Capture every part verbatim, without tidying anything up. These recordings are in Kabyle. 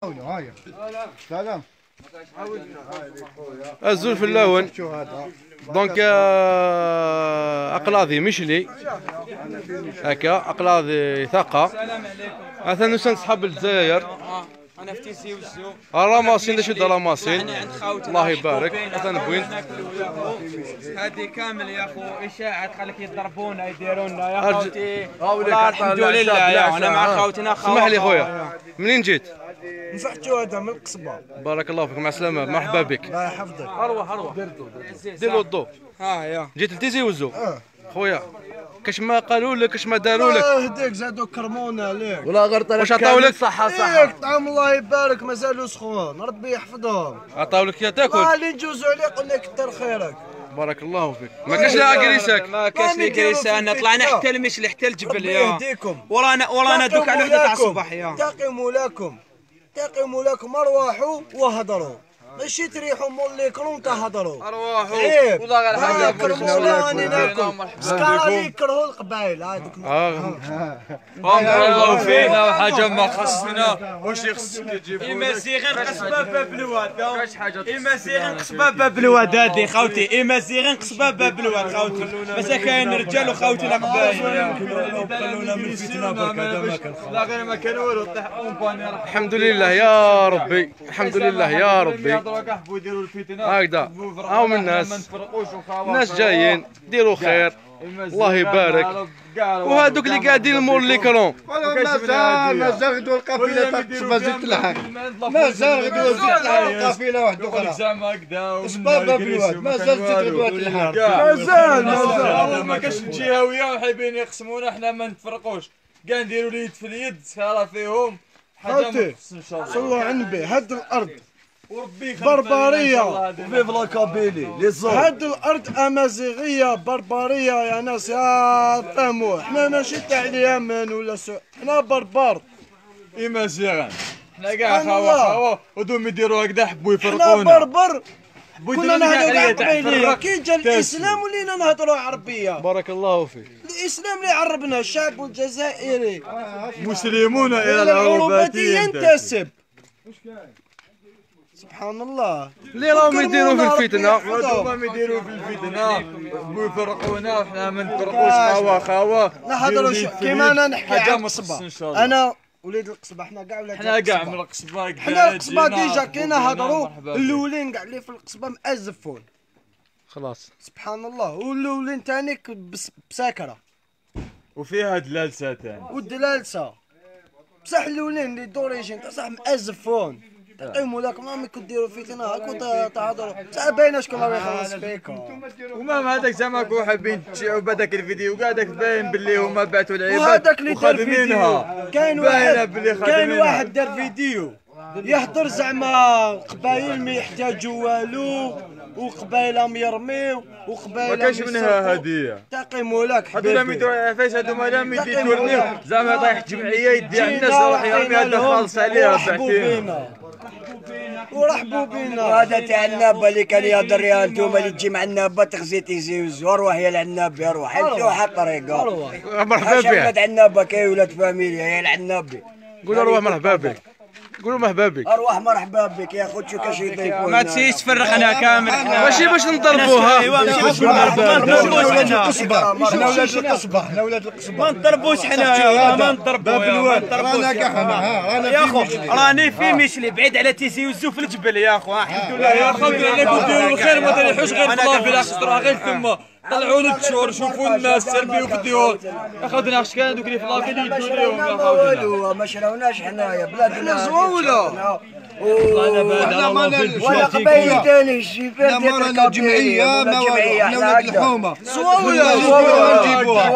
هاي. سلام. Azul fell-awen. Donc, euh, aql-aɣ di Micli. Akka, aql-aɣ di Taqqa. Atan usan-d ṣḥab Lezzayer. Ramasin, d acu d ramasin? Allah ibarek. Atan wwin. هذه كامل يا اخو، اشاعات خليك يضربونا يديرونا يا خوتي. والله الحمد لله يا انا مع خوتنا. اسمح لي خويا، منين جيت؟ نفحتو هذا من القصبة. بارك الله فيك، مع السلامة، مرحبا بك. الله يحفظك. ارواح ارواح. دير له الضو. ها يا. جيت لتيزي وزو. خويا، كاش ما قالوا لك، كاش ما داروا لك؟ الله يهديك، زادوا كرمونا عليك. ولا غير طلب واش عطاو لك؟ صحة، صحة. إيه، طعام الله يبارك، مازالوا سخون، ربي يحفظهم. عطاو لك يا تاكل؟ آه، اللي نجوزوا عليه قلنا كتر خيرك. بارك الله فيك. ما كاش لا كريسك؟ ما كاش ما لي كريسة، أنا طلعنا حتى المشلي، حتى الجبل، ربي يا. يهديكم. ورانا، ورانا دوك على وحدة تاع الصباح، يا. تقي مولاكم. تقي مولاكم، ارواحوا وهضروا. ماشي تريحوا مول ليكرون تهضروا. ارواحوا. عيب. والله غير حاجة هاك المولا راني ناكل. سكارى اللي يكرهوا القبايل، هذوك. آه. الله فينا وحاجة ما خصنا. واش يخصك يجيبوا لك؟ إما زيغن قصبة باب الواد. كاش حاجة إما زيغن قصبة باب الواد هادي خوتي. إما زيغن قصبة باب الواد خوتي. بس كاين رجال وخوتي لا قبايل. لا غير ما كان والو، طيح اون باني. الحمد لله يا ربي، الحمد لله يا ربي. هكذا. هاهم الناس. الناس جايين، ديروا خير. الله يبارك. وهذوك اللي قاعدين مور ليكرون. مازال، مازال غدوة القافلة تاع القصبة زيد تلحق. مازال غدوة زيد تلحق القافلة واحدة أخرى. زعما هكذا. سباب باب الواد، مازال زيد غدوة تلحق. مازال، مازال. ما كاش الجهوية حابين يقسمونا، حنا ما نتفرقوش. كاع نديروا اليد في اليد، سهرة فيهم. حاجة ما خص إن شاء الله. صلوا على النبي، هاد الأرض وربي يخليك بربرية. إن شاء الله هذه. وفيف لا كابيلي، لي زون. هاد الأرض أمازيغية بربرية يا ناس، يا فهموا. حنا ماشي تاع اليمن ولا سو-، حنا بربر. إمازيغان. حنا كاع سبحان خاوة الله. خاوة، ودوم يديروا هكذا، حبوا حنا يفرقونا. بربر. حبوا كنا يديروا نهضروا كاع عليا تاع قبيلية. فرق. كي جا تاسم. الإسلام ولينا نهضروا عربية. بارك الله فيك. الإسلام اللي عربنا، الشعب الجزائري. مسلمون إلى إلى العروبة العروبة ينتسب. ينتسب. سبحان الله. اللي راهم يديروا في الفتنة. هادو راهم يديروا في الفتنة. يبغوا يفرقونا، وحنا ما نفرقوش، خاوة، خاوة. نهضروا ش-، كيما أنا نحكي حاجة على ما القصبة. تخص إن شاء الله. أنا وليد القصبة، حنا كاع ولاد حنا كاع القصبة. من القصبة، حنا كاع القصبة جينا ديجا كاين هضروا. مرحبا بك. الأولين كاع اللي في القصبة مأزفون. خلاص. سبحان الله، والأولين تاني ك-، بس-، بساكرة. وفيها دلالسة تاني. والدلالسة. بصح الأولين اللي دوريجين تاع صح مأزفون. تقيموا لكم، راهم كديروا فيتنا، هاكو ت-، تهضروا. بصح باينة شكون راهو يخلص فيكم. ومام هذاك زعما كون حابين تشيعوا بهذاك الفيديو كاع، هذاك باين باللي هما بعثوا العباد وهذاك اللي دار وخادمينها. فيديو. كاين باينة واحد، باللي كاين خادمينها. واحد دار فيديو. يهضر زعما قبايل ما يحتاجوا والو، وقبايل راهم يرميو، وقبايل ما كاش راهم منها يسرقوا. هدية. تقي مولاك هادو لا حبيبي. ميدو عفاش، هادو ما لا ميدي تقي تورنيو. مولاك. زعما طايح جمعية يدي جينا عندنا، صراحة يا ربي، هذا لهم خالص عليها ورحبوا بحتين. بينا. ورحبوا بينا. وهذا تاع النابة اللي كان يهضر يا انتوما اللي تجي مع النابة تخزي تيزي وزو. ارواح يا العنابي، ارواح. انت واحد طريقة. مرحبا بك. تاع النابة كاين ولاد فاميليا يا العنابي. قول ارواح مرحبا بك. قولوا مرحبا بك. ارواح مرحبا بك يا خوتي، كاش يضيفوا ما لنا. تسيش تفرقنا كامل حنا. ماشي باش نضربوها. ايوا، ماشي باش نضربوها. ما نضربوش حنا. القصبة، حنا ولاد القصبة، حنا ولاد القصبة. ما نضربوش حنا، ما نضربوش. باب الواد، رانا كاع حنا، ها، رانا يا في خو، مشلي. راني في مشلي، بعيد على تيزي وزو في الجبل يا خو، الحمد لله. يا خو، عليكم ديروا الخير، ما تريحوش غير في لافي، لا خسرها غير تما. طلعوا للديور، شوفوا الناس تربيوا في الديور. يا خوتنا، اش كان دوك اللي في لافيل يدوا ليهم يا خوتنا؟ والو، ما شراوناش حنايا، بلادنا حنا زوولة. حنا و-، ولا قبايل تاني، الجبال لا، ما ديال رانا الكابيلي، جمعية، ولا ما والو، جمعية، حنا حنا ولاد هكذا. الحومة. زوولة، زوولة. نجيبوها.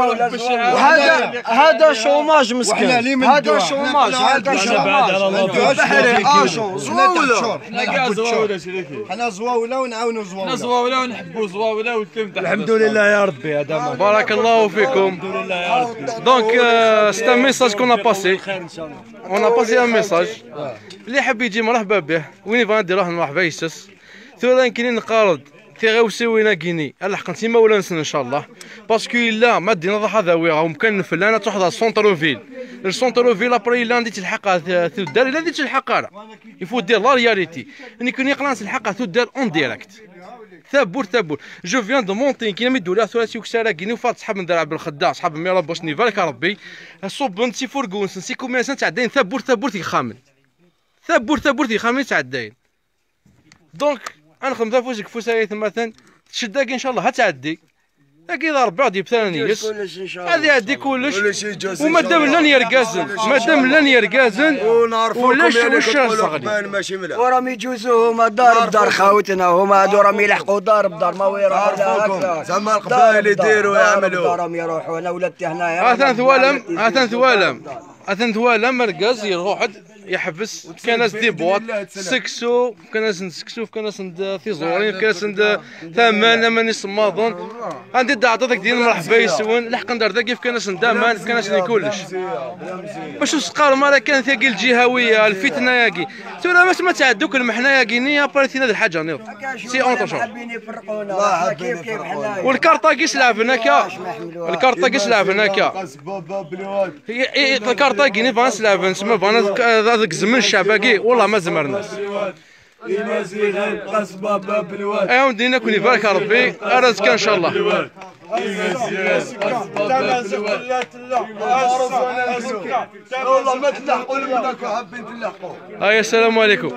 وهذا، هذا شوماج مسكين. وحنا اللي من هذا الدعاء. شوماج، حنا هذا شوماج. البحري، آشون، زوولة. حنا كاع زوولة، شريكي. حنا زواولة ونعاونوا زواولة. حنا زواولة ونحبوا زواولة والكلم تاع الحمد لله يا ربي، هذا ما بارك الله فيكم. الحمد لله يا ربي. Donc, euh, c'est un message qu'on a passé. On a passé un message. اللي حاب يجي مرحبا به، وين يبغى ندير روح مرحبا يسس. ثورة كاينين نقارض. tiɣawsiwin-agi-ni ad leḥqent imawlan-nsen, ncallah. Parce que yella, ma d-iniḍ ad awiɣ umkan n flan, ad truḥeḍ ɣer centre-ville. Le centre-ville, après, yella anda i ttelḥaq ɣer t-, tuddar, yella anda i ttelḥaq ara. Il faut dire la réalité. Nekni aql-aɣ nettelḥaq ɣer tuddar en direct. Tawwurt, tawwurt. Je viens de monter, nekni mi d-uliɣ tura s ukessar-agi-ni, ufiɣ-d ṣṣḥab n Dda Ɛebdelxedda, ṣṣḥab n Mirabeau, ad ten-ibarek Rebbi. Ṣubben-d s ifurgu-nsen, s ikumya-nsen, ttɛeddayen tawwurt, tawwurt n yexxamen. Tawwurt, tawwurt n yexxamen i ttɛeddayen. Donc, ad nexdem afus deg ufus ay atmaten, ccedda-agi, ncallah, ad tɛeddi. Agi d Rebbi ad yebtalen yes. Ad iɛeddi kullec. U madam llan yergazen, madam llan yergazen, ulac wacc ara sseɣli. وراهم يجوزوا هما دار بدار خاوتنا، هما هادو راهم يلحقوا دار بدار، ما وين يروحوا لا هكذا. زعما القبائل يديروا يعملوا. دار بدار راهم يروحوا، انا ولدت هنايا. Atan twalam, atan twalam. Atan twalam argaz iruḥ-d, yeḥbes, fkan-as di bwaṭ, seksu, fkan-asen-d seksu, fkan-asen-d tiẓurin, fkan-asen-d aman, aman isemmaḍen. Anda i d-ɛeṭṭaḍ ak-d-yini mreḥba yes-wen, leḥqen-d ar dagi, fkan-asen-d aman, fkan-asen-d kullec. Bac ur s-teqqarem ara kan tagi lǧihawiya, lfitna-agi. Tura ma tɛeddu-k lmeḥna-agi-ni, après tina d lḥaǧa niḍen. C'est autre chose. والكارطة كيس لعبنا كا. الكارطة كيس لعبنا كا. هي، هي، الكارطة كيني فانس لعبن، سما فانس، هذاك الزمن الشعباكي، والله ما زمرناس. Imaziɣen, qasba bab lwad. Aywa, dina kun ibarek Rebbi, ara azekka ncallah. Imaziɣen, qasba bab lwad. والله ما تلحقوا لمنك وحابين تلحقوا. هيا، السلام عليكم.